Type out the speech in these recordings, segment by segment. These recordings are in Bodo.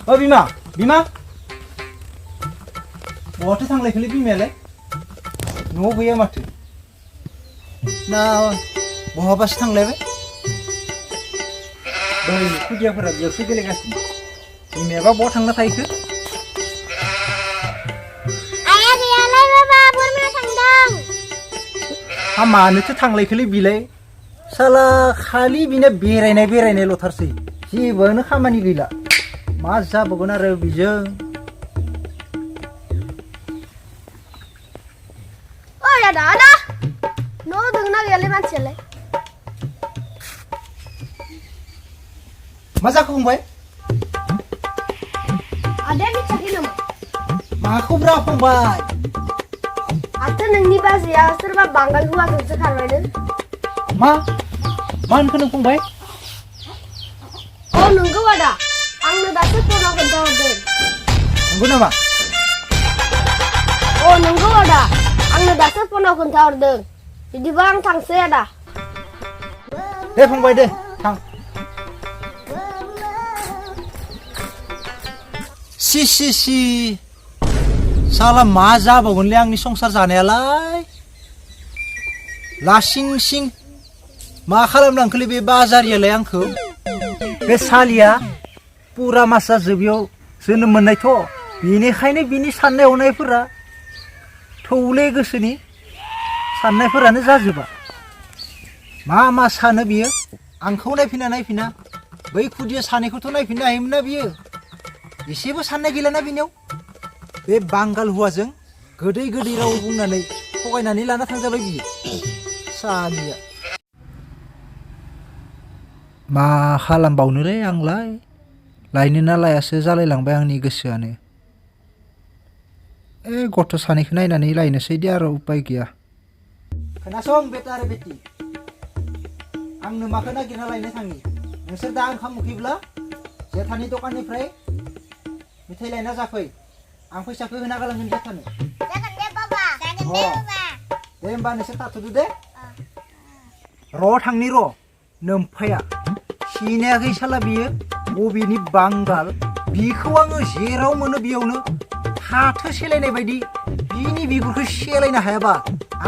बिमा बिमा बहाथो थांलायखोलै बिमायालाय न'आव गैया माथो ना बहाबासो थांलायबाय दहायनि खुदियाफोरा बेयावसो गेलेगासिनो बिमायाबा बहा थांना थाहैखो आया गैयालाय बाबा बोरमा थांदों हा मानोथो थांलायखोलै बिलाय साला खालि बिना बेरायनायल'थारसै जेबोआनो खामानि गैला मा जाबावगोन आरो बिजों ओइ आदा न' दोंना गैयालै मानसियालाय मा जाखो फंबाय आदाया मिथियाखै नामा माखौब्रा फंबाय माथो नोंनि बाजैया सोरबा बांगाल हौवाजोंसो खारबायनो मा होनखो नों फंबाय अ नंगौ आदा आंनो दासो फनाव खोन्थाहरदों नंगौ नामा अ नंगौ आदा आंनो दासो फनाव खोन्थाहरदों बिदिबा आं थांसै आदा दे फंबाय दे थां सि साला मा जाबावगोनलै आंनि संसार जानायालाय लासिं सिं मा खालामलांखोलै बे बाजारियालाय आंखौ बे सालिया पुरा मासा जोबियाव जोनोम मोननायथ' बेनिखायनो बिनि साननाय हनायफोरा थौले गोसोनि साननायफोरानो जाजोबा मा सानो बियो आंखौ नायफिना बै खुदिया सानैखौथ' नायफिननो हायोमोन ना बियो एसेबो साननाय गैलाना बिनियाव बे बांगाल हौवाजों गोदै राव बुंनानै थगायनानै लाना थांजाबाय बियो सालिया मा खालामबावनोलै आंलाय लायनो ना लायासो जालायलांबाय आंनि गोसोआनो गथ' सानैखौ नायनानै लायनोसै दे आरो उपाय गैया खोनासं बेटा आरो बेटि आंनो माखौ नागिरना लायनो थाङि नोंसोर दा ओंखाम उखैब्ला जेथानि दखाननिफ्राय मेथाइ लायना जाफै आं फैसाखौ होना गालांगोन जेथानो जागोन दे बाबा दे होमबा नोंसोर थाथ'दो दे र' थांनि र' नोमफाया सिनायाखै साला बियो बबेनि बांगाल बिखौ आङो जेराव मोनो बेयावनो फाथो सेलायनाय बायदि बिनि बिगुरखौ सेलायनो हायाबा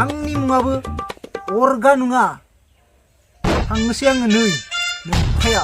आंनि मुङाबो अरगा नङा थांनोसै आङो नै नोमफाया